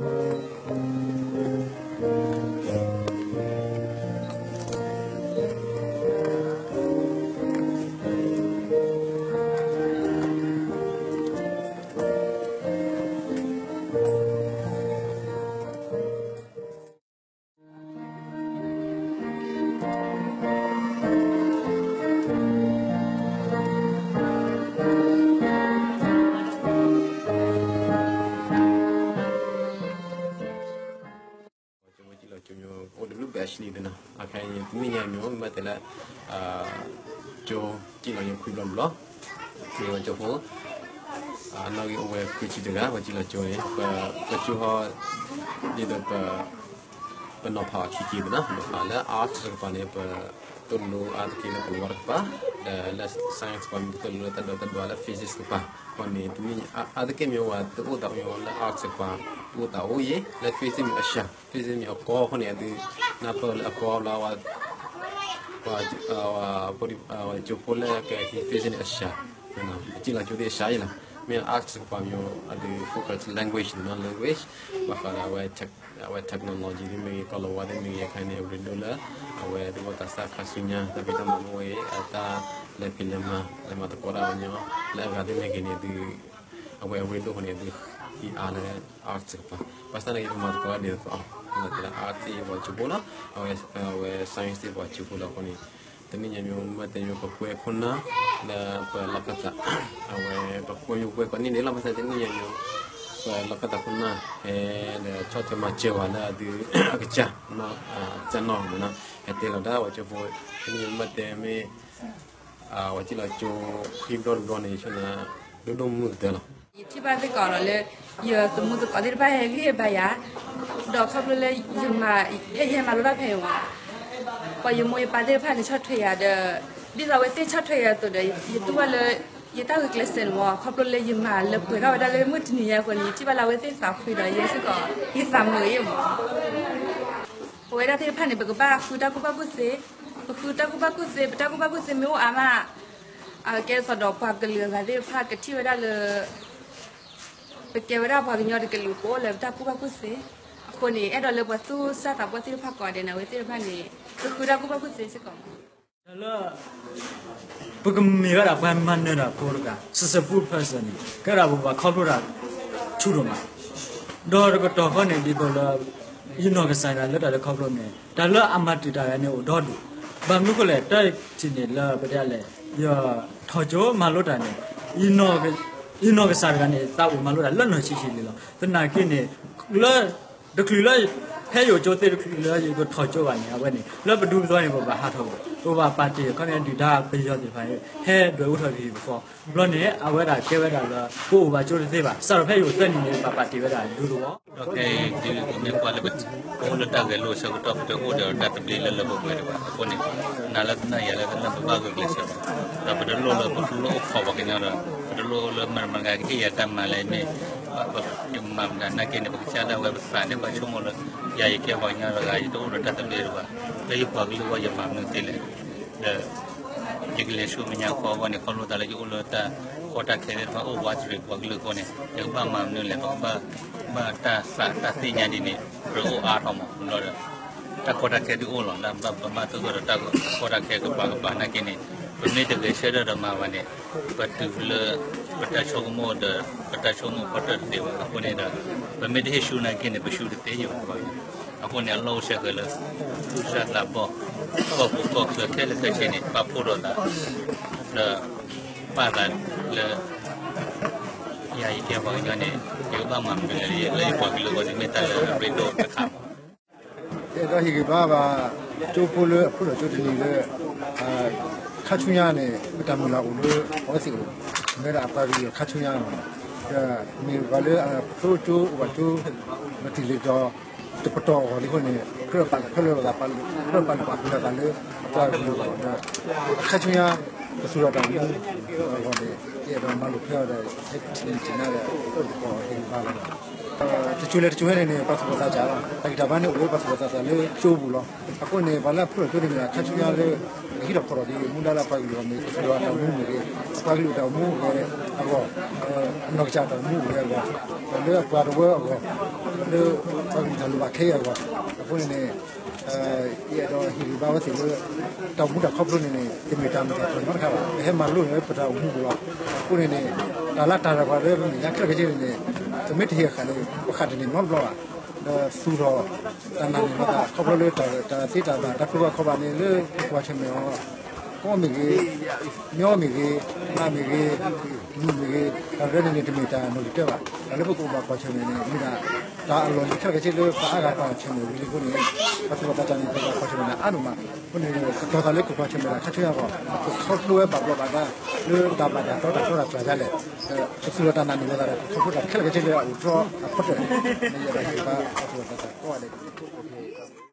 ကၠိလီၤကၠိမ့ၢ်အိၣ်တဘျုးဘၣ်ဆံနံၣ်သ့နီၤ, အခါအံၤတနံၣ်ညါမ့ၢ်အိၣ်မ့ၢ်တဲလၢ ကၠိကၠိလီၤကၠိခွံဘျီတဘျီ, မ့ၢ်ဝဲကၠိဖိ နီၣ်ဂံၢ်အိၣ်ဝဲခွံဆံတဂၤ ပှၤကၠိလီၤကၠိန့ၣ် ပကၠိဟီ ဒ်သိးပ ပနီၤဖးအီၤခံက့ၤသ့နီၤ, နီၤဖးလၢ art တကပၤန့ၣ် ပသိၣ်လိအါတက့ၢ်လၢပလီတကပၤ, ဒီးလၢ science တကပၤမ့ၢ်ပသိၣ်လိလၢတၢ်ဒိးတၢ်ဒွးလၢ physics တကပၤ, အဃိန့ၣ် တနံၣ်ညါ အါတက့ၢ်မ့ၢ်ဝဲတအိၣ်သးအိၣ်မ့ၢ်လၢ art တကပၤ တအိၣ်သးအိၣ်ယံၤ လၢ physics မ့ၢ်အစှၤ physics မ့ၢ်အကီအဃိန့ၣ် အဒုး နၢ်ပၢၢ်လၢအကီဘျီဝဲ ပှၤ ကၠိဖိလၢကဟံး physics န့ၣ်အစှၤ, ပကၠိလီၤကၠိသ့ၣ်အစှၤယံၤလီၤ, မ့ၢ် art တကပၤမ့ၢ်အဒုး focus language န့ၣ်နီၤ language ဘၣ်ဃးဒီးအဝဲ အဝဲ technology သ့ၣ်မ့ၢ်ဂ့ၤ ကီၢ်လီၤဝါသ့ၣ်မ့ၢ်ဂ့ၤ အခါန့ၣ် အရ့ဒိၣ်လၢ အဝဲသ့ၣ်တၢ်ဆါခါဆူညါ တၢ်ဖံးတၢ်မၤမ့ၢ်ဂ့ၤ အတၢ်လဲၤဖံးလဲၤမၤ လဲၤမၤသကိးတၢ်အီၤညီ လၢအဂၤသ့ၣ်မ့ၢ်ဂ့ၤန့ၣ် အဒုး အဝဲအရ့ဒိၣ်အဃိန့ၣ် အဒုးဟံးအါလၢ art တကပၤ, ဘၣ်ဆၣ်သနာ်က့ ပမၤသကိးတၢ်ဒ်သိး ပမၤသကိးတၢ် art သ့ၣ်ပှၤကၠိဖိလီၤ, အဝဲ အဝဲ science သ့ၣ်ပှၤကၠိဖိလီၤအဃိန့ၣ် တနံၣ်ညါမ့ၢ်အိၣ်မ့ၢ်တဲမ့ၢ်ပကွဲခိၣ်နၢ် လၢပလီၢ်ခၢၣ်သး အဝဲပကွဲမ့ၢ်ပကွဲကိးနံၣ်န့ၣ်လီၤ ဘၣ်ဆၣ်တနံၣ်ညါမ့ၢ် ပလီၢ်ခၢၣ်သးခိၣ်နၢ် ဟဲဒီးဆီၣ်ထွဲမၤစၢၤဝဲလၢအဒုး အကစၢ် ကစၢ်နီၢ်မ့ၢ်နီၤ ဟဲတဲလီၤတၢ် ပှၤကၠိဖိ တနံၣ်ညါမ့ၢ်တဲမ့ၢ် ပှၤကၠိလီၤကၠိခံဘျီတဘျီန့ၣ် ယဆိကမိၣ် ဒိၣ်ဒိၣ်မုၢ်ကတၢၢ်လီၤ. ယထံၣ်ဘၣ်စ့ၢ်ကီးလီၤလၢ ယသမူသကိးသ့ၣ်တဖၣ်ဟဲဂံၢ်ဟဲဘါယၤ, ဒီးခီဖျိလၢယမၤ ဖဲယဟဲမၤလိတၢ်ဖဲအံၤမ့ၢ် ပှၤယမိၢ်ယပၢ်သ့ၣ်တဖၣ်န့ၣ်ဆီၣ်ထွဲယၤဒီး ဒ်သိးအဝဲသ့ၣ်ဆီၣ်ထွဲယၤအသိးဒီး ယတူၢ်ဘၣ်လၢ ယတၢ်ဂုာ်ကျဲးစၢးန့ၣ်မ့ၢ် ခီဖျိလၢယမၤလၢပှဲၤထီၣ်ဝဲဒၣ်လၢမုၢ်တနံၤညါအဃိန့ၣ် ယထံၣ်ဘၣ်လၢအဝဲသ့ၣ်သးဖှံဒီး ယဲစ့ၢ်ကီး ယသးမုာ်အံၤမ့ၢ် ပဝဲဒၣ်သ့ၣ်တဖၣ်န့ၣ် ပကဘၣ်ဃုတၢ်ကူၣ်ဘၣ်ကူၣ်သ့, ပဃုတၢ်ကူၣ်ဘၣ်ကူၣ်သ့, ပတၢ်ကူၣ်ဘၣ်ကူၣ်သ့မ့ၢ်အိၣ်အါမး အကဲသိးဒီးပှၤကလုာ်အဂၤသ့ၣ်တဖၣ်ကထံၣ်ဝဲဒၣ်လၢ ပကဲဝဲဒၣ်ပှၤကညီတကလုာ် ပအိၣ်လၢပတၢ်ကူၣ်ဘၣ်ကူၣ်သ့, အဃိန့ၣ် အဲၣ်ဒိးလၢပှၤသူၣ်စၢ်သးဘီၣ်သ့ၣ်တဖၣ်ကိးဂၤဒဲးန့ၣ် အဝဲသ့ၣ်တဖၣ်န့ၣ် ကဃုတၢ်ကူၣ်ဘၣ်ကူၣ်သ့စ့ၢ်ကီးမး တၢ်လၢ ပကမ့ၢ်ဝဲဒၣ်ပှၤမၤနၢၤတၢ်ဖိတဂၤ successful person န့ၣ် ကဲဒၣ်ပပှၤခီဖျိတၢ်ဆူၣ်ဒိၣ်မး, ဒီးတကတီၢ်ဃီန့ၣ် ဒ်သိးလၢ ယနီၢ်ကစၢ်ယွၤလၢတၢ်လၢခီဖျိန့ၣ် တၢ်လၢအမၤတံာ်တာ်ယၤန့ၣ်အိၣ်ဒီဒူၣ်, ဘၣ်မနုၤဃိလဲၣ် တၢ်ထံၣ်န့ၣ်လၢပတဲလဲၣ် ယထီၣ်ကၠိမၤလိတၢ်န့ၣ် ယနီၢ်ကစၢ်တဂၤန့ၣ် သးအိၣ်မၤလိတၢ်လၢနီၢ်ဆံးဆံးလံလီၤ. သနာ်က့န့ၣ် လၢ တချုးလၢ ဖဲယအိၣ်ကၠိသ့ၣ်တချုးလၢယကထီၣ်ကၠိဘၣ်န့ၣ် အဝဲန့ၣ် လၢပဒူပသဝီန့ၣ် ပဘၣ်ဟးထီၣ် ပဘၣ်ပာ်တ့ၢ်ခီန့ၣ် ဒုၣ်ဒါပယီၤသ့ၣ်တဖၣ်န့ၣ် ဟဲဒွဲၣ်အူထီၣ်ပဟံၣ်ပဃီ ဘျီန့ၣ် အဝဲဒၣ်ကဲဝဲဒၣ်လၢ ပအိၣ်ဘၣ်ကၠိတသ့ဘၣ် စးထီၣ်ဖဲယအိၣ်သၢနံၣ်န့ၣ် ပဘၣ်ပာ်တ့ၢ်ဝဲဒၣ်ဒူသဝီ ဒီးခဲအံၤဒုး မ့ၢ်ကွၢ်လၢပအိၣ်လၢတၢ်ဂဲၤလိာ်ဆၢကတီၢ် ပတအိၣ်ဒီးတၢ်သဘျ့လၢလၢပှဲၤပှဲၤဒံးဘၣ်အဃိန့ၣ် နၤလၢနၤယၤလၢ လၢပဘၣ်ဂုာ်ကျဲးစၢး ဒီးပတလိၣ်လၢပဃုလိၣ်အိၣ်ခိးပှၤကညီဒီး ပတလိၣ်လၢမတၤမတၤကဟ့ၣ်ယၤတၢ်မၤလဲၣ်မ့ၢ် ပမၤမတၤနာ်က့န့ၣ် ပကစၢ်ဒၣ်ဝဲပသးန့ၣ် ဘၣ်ဆိကမိၣ်လၢ ယၤယကဲပှၤကညီတဂၤ ယတအိၣ်ဒီးတၢ်သဘျ့တဘၣ် လၢယပှၤကလုာ်အဂီၢ်ယမၤမနုၤသ့လဲၣ် ဒီး ယကလဲၤဆူမဲာ်ညါဃီအဂီၢ်န့ၣ် ခီဖျိသးလၢယအိၣ်လၢတၢ်ကီတၢ်ခဲသ့ၣ်တဖၣ်အိၣ်ဝးတရံးပှၤကလုာ်အဃိန့ၣ် ယကဘၣ်မၤမနုၤလဲၣ် ပကဘၣ် ဘၣ်တၢ်သးတၢ်သ့ၣ်ညါဒ်န့ၣ် ပအိၣ်အါထီၣ်မး ဘျီဒီး တၢ်ကီတၢ်ခဲဒုးအိၣ်လီၤ လၢဘၣ်ပဘၣ်သိၣ်သိၣ်ဒီးတၢ်ကီတၢ်ခဲကပၤကပၤနာ်က့န့ၣ် ပမ့ၢ်တဂဲၤဆၢထၢၣ်ဒီးမၤဘၣ်န့ၣ် ပတုၤလၢ ပတၢ်ဆိကမိၣ်ဒီး ပတၢ်ဆိကမိၣ်ဖီတၢၢ်တသ့ဘၣ် အဃိန့ၣ်ဒီး ပမ့ၢ်တဟ့ၣ်ဆူနာ်က့န့ၣ် ပဆူတသ့ယဘၣ် အဃိန့ၣ် အလီၢ်အိၣ်ဆဲးဃဲးလၢ သူၣ်စၢ်သးဘီၣ် ကီၢ်ပူၤကီၢ်ချၢခဲလၢာ်ခဲဆ့န့ၣ် ပာ်ဖှိၣ်ထီၣ်သး ဒီး ပာ်သးလၢ ယၤယကဲပှၤကညီန့ၣ် ယကဘၣ်မၤမနုၤလဲၣ် လၢယပှၤကလုာ်အဂီၢ်န့ၣ် မ့ၢ်တၢ်လၢအရ့ဒိၣ်တခါမး ယအဲၣ်ဒိးဟ့ၣ်ဂံၢ်ဘါဘၣ် ကၠိဖိလၢအဖျိထီၣ်ကၠိတနံၤလၢ ခါဆူညါန့ၣ် မ့ၢ်တၢ်မုၢ်လၢ်အိၣ်လၢအဝဲသ့ၣ်အိၣ် မ့ၢ်ဒၣ်အပှၤကလုာ်ခါဆူညါမး ဒီးမ့ၢ်ပှၤလၢအဖျိကၠိအိၣ်ဘၣ်ကၠိ မတံၤလဲၤကၠီ တပတီၢ်အဂီၢ်လံအဃိန့ၣ် ကြၢးပာ်လၢ ကြၢးပာ်လၢပာ်ဃုာ်လီၤသးလၢ ပှၤကလုာ်အဂီၢ်ဒီး အခါဆူညါ ပသူၣ်ထီၣ်တၢ်မူအဂီၢ်န့ၣ် ယအဲၣ်ဒိးမၤလိာ်ဖဲအီၤဒီး ဟဲထံၣ်န့ၢ်ထံၣ်နါဒီး အိၣ်သကိးဟ့ၣ်ဂံၢ်ဘါလီၤ တစိၤလဲၤတစိၤဟဲန့ၣ်န့ၣ် ပှၤသူၣ်ဘီၣ်သးစၢ်လီၤ တၢ်ဂံၢ်တၢ်ဘါန့ၣ်အိၣ်လၢပှၤသူၣ်ဘီၣ်သးစၢ်လၢကၠိပူၤလီၤ အဃိန့ၣ် ပှၤလၢအဖျိထီၣ်ကၠိတမ့ၢ်ခါဆူညါလၢ ဟံးထီၣ်ဖီၣ်ထီၣ်က့ၤ မူဒါလၢအပှၤကလုာ်အဂီၢ်မ့ၢ်ဂ့ၤ, ကသူၣ်ထီၣ်အတၢ်အိၣ်မူမ့ၢ်ဂ့ၤအဂီၢ်, အနီၢ်ကစၢ်တၢ်အိၣ်မူမ့ၢ်ဂ့ၤအဂီၢ်, လၢအပှၤတဝၢအဂီၢ်, လၢပှၤကလုာ်တၢ်လိၣ်ဘၣ်ခဲအံၤအဂီၢ်, အဃိန့ၣ်န့ၣ် ယအဲၣ်ဒိးဟ့ၣ်ဂံၢ်ဘါဝဲသ့ၣ်လၢ တၢ်အိၣ်မူတၢ်ခီဖျိန့ၣ်န့ၣ် တမ့ၢ်တၢ်မ့ၢ်တၢ်တီနီတခါဘၣ်. ပဟဲမၤလိန့ၢ်လၢပတၢ်အိၣ်မူပူၤလီၤ. အဃိန့ၣ်န့ၣ် တၢ်လၢတၢ်ရဲၣ်ပှၤလၢပမဲာ်ညါခဲလၢာ်ခဲဆ့န့ၣ်န့ၣ် ပမ့ၢ်တဟ့ၣ်အဃၣ်န့ၣ် ပဃၣ်တန့ၢ်နီတဘျီဘၣ်. ဒီးသူၣ်ထီၣ်တၢ်နာ်န့ၢ်လိာ်သး ခီဖျိလၢတၢ်သ့တၢ်ဘၣ် တၢ်ကိၢ်ဘၣ်ခီဘၣ်န့ၣ် လၢပကွၢ်ဆၢၣ်မဲာ်အီၤ ကီမ့ၢ်ဂ့ၤ, ညီမ့ၢ်ဂ့ၤ, မးမ့ၢ်ဂ့ၤ, မုၢ်မ့ၢ်ဂ့ၤ, တၢ်ရဲၣ်န့ၣ်န့ၣ် တမ့ၢ်တၢ်နီၣ်ဂံၢ်တၢဘၣ်. တၢ်လၢပကအိၣ်ဘၣ်ကွၢ်ဆၢၣ်မဲာ်န့ၣ် မ့ၢ်ဒၣ် တၢ်အလီၢ်လံၤခဲလၢာ်ခဲဆ့လၢပှၤအါဂၤကွၢ်ဆၢၣ်မဲာ်ဝံၤလံအဃိန့ၣ် ပသူၣ်ထီၣ်ပာ်တၢ်န့ၣ် ပဘၣ်ကွၢ်ဆၢၣ်မဲာ်န့ၣ်အါဒိၣ်မး. အဃိန့ၣ် ကတီၤသးလၢကကွၢ်ဆၢၣ်မဲာ်တၢ်ခါဆူညါအဂီၢ် ကခီဖျိဝဲဘၣ်ဘျီးဘၣ်ဒါ လၢတၢ်ဘၣ်တၢ်တီတၢ်ကီတၢ်ကျဲၤဒ်လဲၣ်, ကသူၣ်ထီၣ်တၢ်နာ်န့ၢ်လိာ်သးဒီး ကခီဖျိတၢ်ခဲလၢာ်ခဲဆ့လၢအအိၣ်တြီအဖီတၢၢ်န့ၣ် ယအဲၣ်ဒိးဟ့ၣ်ဂံၢ်ဘါ ပှၤသူၣ်ထီၣ်တၢ်သးကိးဂၤဒဲး